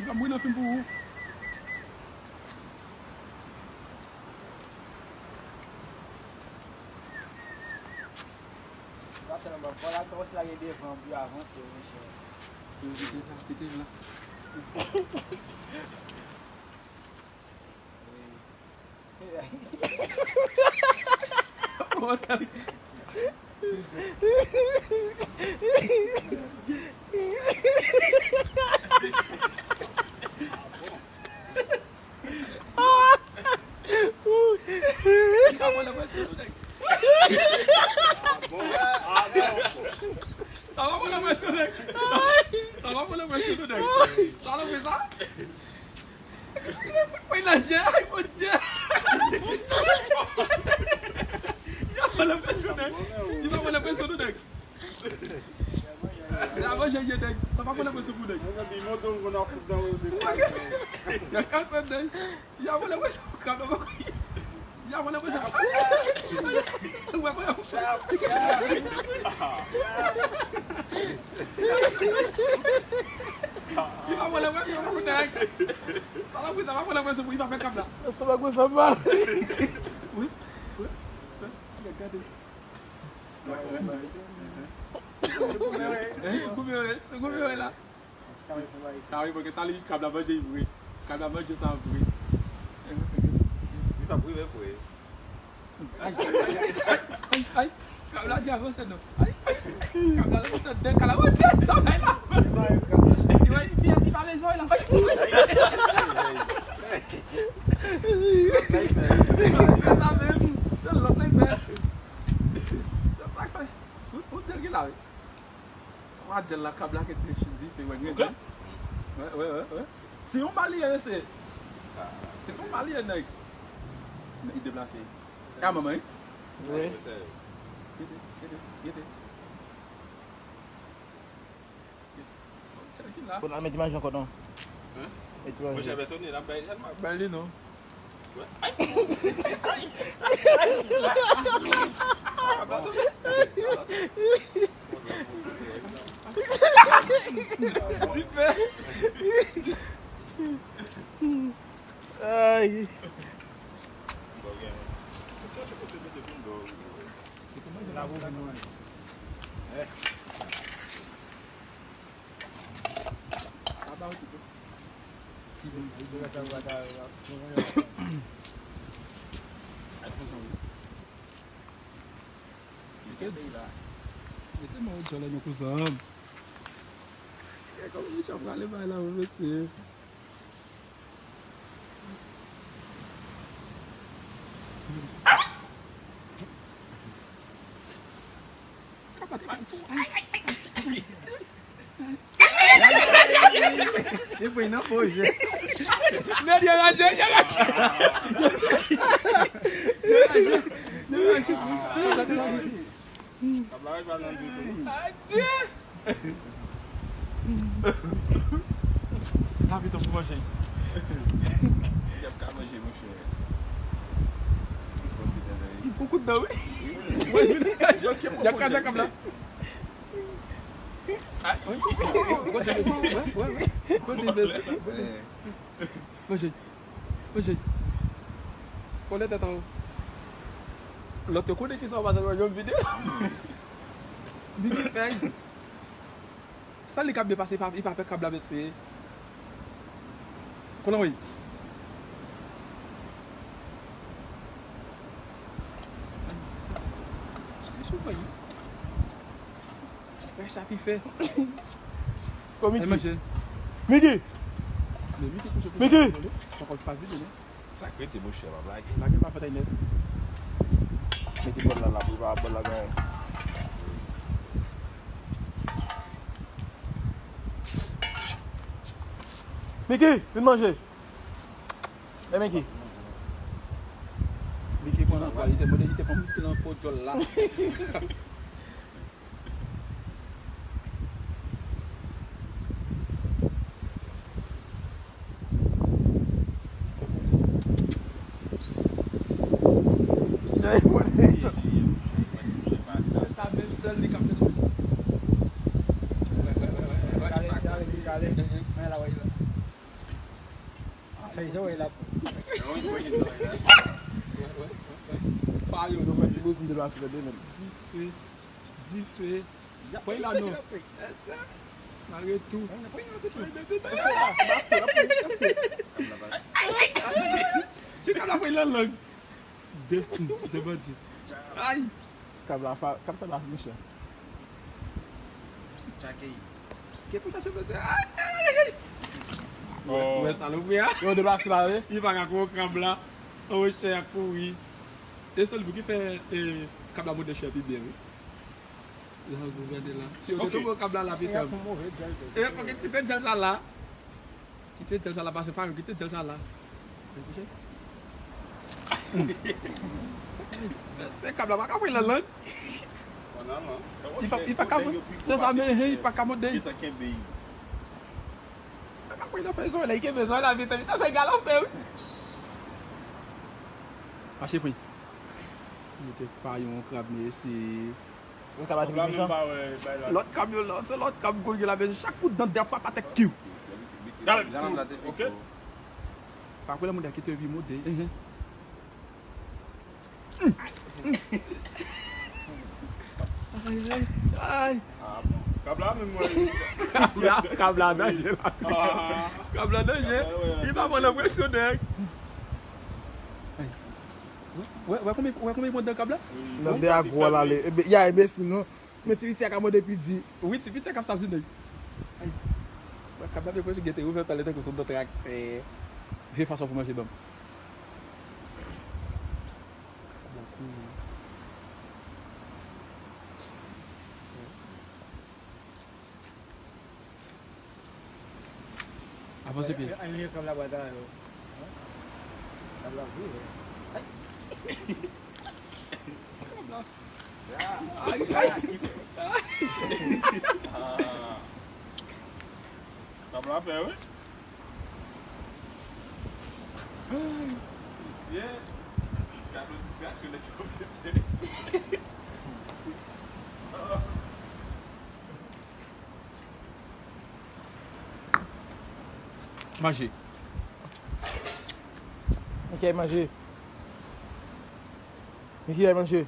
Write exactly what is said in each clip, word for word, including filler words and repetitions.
Fè m ri nan fim pou ou. Pase nan bò la, kòmanse lage devan pou yo avanse, mesye. Yo kite sa, kite la. Sa va pran presyon, nèg. Sa va pran presyon, nèg. Sa nou fè sa? Mwen nan jè, ay, mon Dieu. Li pa pran presyon, nèg. Li pa pran presyon, nèg. Li pa manje, ye, nèg. Sa pa pran presyon pou nèg. Nèg, kase, nèg. Li pa pran presyon, krab nan bò. Li pa pran presyon. Ou pa pran presyon. Li pa pran presyon pou nèg. Sa la, sa pa pran presyon pou, li pa fè krab la. Sa pa pran presyon, pa. Wi, wi, wi. Gade. Hein, se koupe, wi, se koupe, wi, la. Kare, paske sa li, krab la manje vre. Krab la manje sa vre. Li pa prive vre. Ay, ay, ay, ay, ay. Krab la di avanse non. Ay, ay, krab la di avanse non. Kalaboti sa la. Li pa bezwen la. Se sa menm. Se lòt la fè. Se sa k fè. Sou, on dirait ki la, wi. Wa di la, krab la ki te dife, wè, gen. Wè, wè, wè, wè. Se yon bal li ye, mesye. Se yon bal li ye, nèg. Men li deplase. E a manman, wi. Wi. Gete, gete, gete. Sèl ki la. Pou n al met imaj ankò, non? Hein? Met imaj. Mwen, j'avais tourné la, bay, bay li, non. Ay. Mete, mete mwen yon djòl nan kouzen an. E kòman misye ap prale bay la, mesye? Li pran nan pòch. Nèg, li raje, li raje. Li raje, li raje. Adye! Lavi tan pou manje. Y ap ka manje, monchè. Li pran kout dan, wi. Y ap kraze kab la. Kote, wè, wè, wè. Kote, wè, wè. Manje. Manje. Kole tèt an. Lòt yo konnen kisa w pa janm wè jòm videyo. Di ki fè. Sa li k ap byen pase, li pa, li pa fè krab la, mesye. Konnen wi. Mesye, w wè. Wè sa ki fè. Ko Miki. Miki! Miki! Miki! Sa k rete, monchè, pa blage. Lage pa fè tay nèt. Mete bòl la, la, prepare bòl la, ganyan. Miki, vin manje. E Miki. Miki pran nan pwa, li te mande, li te pran nan po djòl la. Se sa menm sèl li k ap fè. Wè, wè, wè, wè, wè. Kale, kale, kale. Men la, wè, la. Fèy zòrèy la. Pa yo. Yo fè ti bouzin de la sou de men. Dife. Dife. Pran la non. Mare tou. Se kab la pran lan lang. De, de bandi. Ay. Kab la fa, kab sa la mechan. Tchakey. Ke pou chache mesye. Ay, ay, ay. Ou wè salopri a? Yo deplase la wi. Li pa ka konnen kab la. Anwo chè a kouri. E sèl bou ki fè kab la mode chè pi byen wi. Jan w gade la. Si yo te tonbe kab la la pitan. E paske kite dyèl sa la. Kite dyèl sa la pase pa yo, kite dyèl sa la. Se kab la pa ka pran lan lang. Li pa ka, se sa men li pa ka mode. Li pa ka pran lan fè zòrèy la, li kenbe zòrèy la vit vit fè galope wi. Mache pran. Mete pa yon krab mesye. Yon kab la te pi mechan. Lòt kab yo la, se lòt kab gwo gen la men chak kout dan dè fwa pa tèt kiw. Gade, ok. Pa kwè lè moun ki te vi mode. Ay, ay. Kab la menm mwen. Kab la danje la. Kab la danje. Li pa pran enpresyon nèg. Wè, wè konbyen, wè konbyen pran dan kab la? Nan de a gwo la le. Ya enbesil non. Men ti piti a ka mode pi di. Wi, ti piti a k ap sazinen. Ay. Wè kab la depi gete ouvè pale tankou son dòt traktè. Vye fason pou manje banm. Kab la kouri. Avanse pye. Ay, men kab la bwat a yo. Kab la vre. Ay. Ay, ay. Kab la pè wi. Ay. Yeah. Kab la pè wi. Manje. Miki ay manje. Miki ay manje.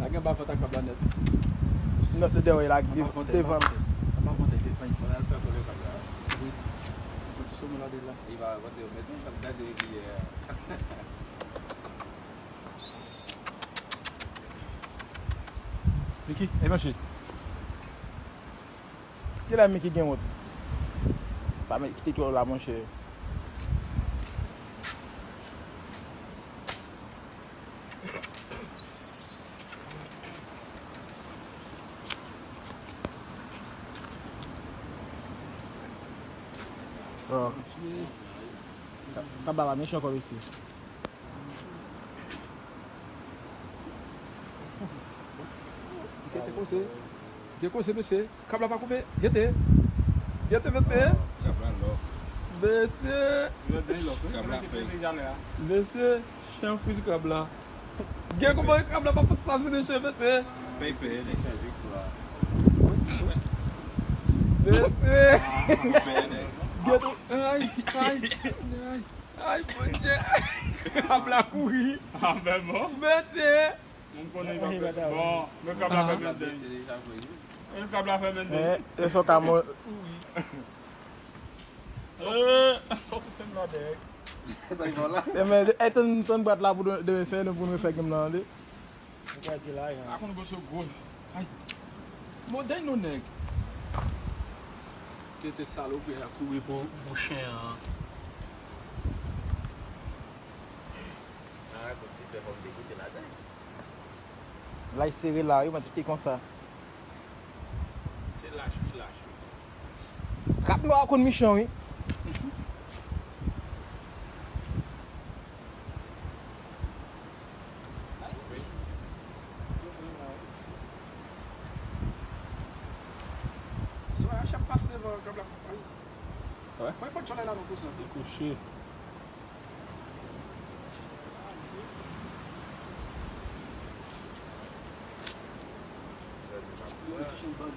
La gen ba fanta kab la nèt. Nèt de dèwè la devan. Apa konte devan. Mwen al fè kole kab la. Wi. Mwen ti somo la de la. Li va konte yo mete kab gade rivyè. Miki, e mache. Kilè Miki gen wont? Pa met kite twò la monchè. Oh. Ka- Kaba la mechan kòm isi. Gete koze. Gete koze mesye. Kab la pa koupe. Gete. Gete mesye. Kab la lòk. Mesye. Kab la fè. Mesye. Chen fwiz kab la. Gen kouman kab la pa fout sazine chen mesye. Pèy pèy nèg. Mesye. Gete. Ay, ay, ay. Ay, Bondye. Kab la kouri. Avè bon. Mesye. Moun konnen kab la bon. Men kab la fè menden. Men kab la fè menden. Men, e so ka mwen. Sòti fèm la dèyè. Sa ki bon la. E men, e tann, tann bwat la pou demen, demen se nou pou nou fè game nan de. Ou ka di la, jan. A konn gwo so gwo. Ay. Modèl nou nèg. Kete salopri a kouri pou, pou chen an. A, konn si fè kòm degoute ladan. Lay sere la, wi, mwen tout konsa. Se lach, wi, lach, wi. Trap nwa konn michan, wi. Sa a chap pase devan kab la. Wè. Mwen pa tchòlè la non konsa. Li kouche.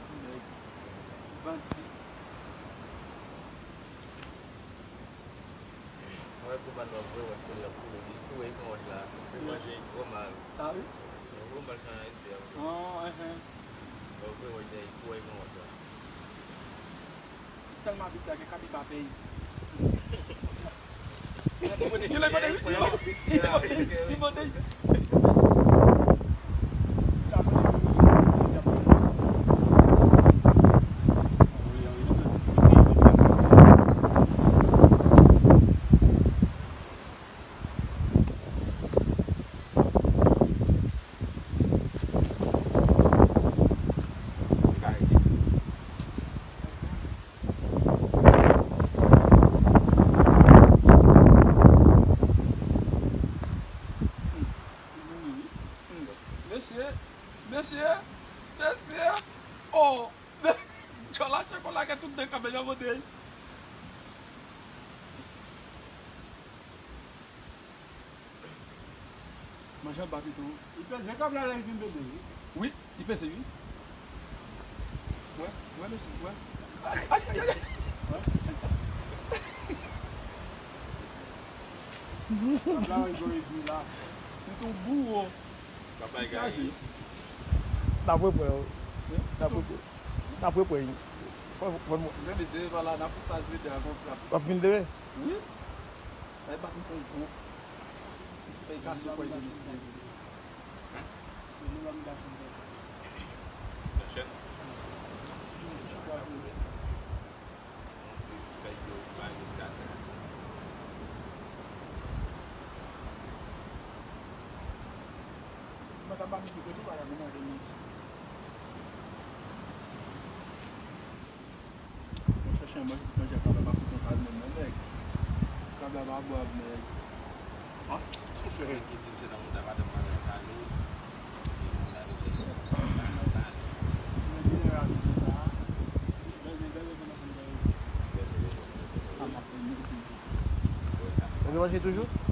Ti nèg. Bandi. Mwen wè gwo mal la, vre, wè, sou li ap kouri. Li kouri, li pran wòch la. Li manje gwo mal. Sa wi? Yon gwo mal sa nan Ayiti a, vre. Oh, enhen. Wè, vre, wè, li kouri, li pran wòch la. Tèlman piti a gen kapiba peyi. Mesye, mesye, mesye, oh! Djòl la tcheko lage tout de kanpe yon kote. Manje anba pito. Li peze kòb la lè li vin pede, wi. Wi, li peze, wi. Wè, wè, mesye, wè. Ay, ay, ay, ay. Wè. Kòb la, wè, li gwo, li di la. Li tou bouwo. Papa, li gaye. N ap repran yo. N ap repran. N ap repran yo. Fò, fò, fò. Gade, se pa la, n ap sa, se de a kontra. W ap vin demen? Wi. Ay, bat m konn kou. Fèy kase kòy de mesye. Fèy yo, ba yo gade. Mwen ta pa mete presyon, pa la mwen manje. Mwen chèche yon manje, manje kaba pa fout yon kal menm non, nèg. Kaba pa bwab, nèg. Ah, se vre. Ou vle manje toujou?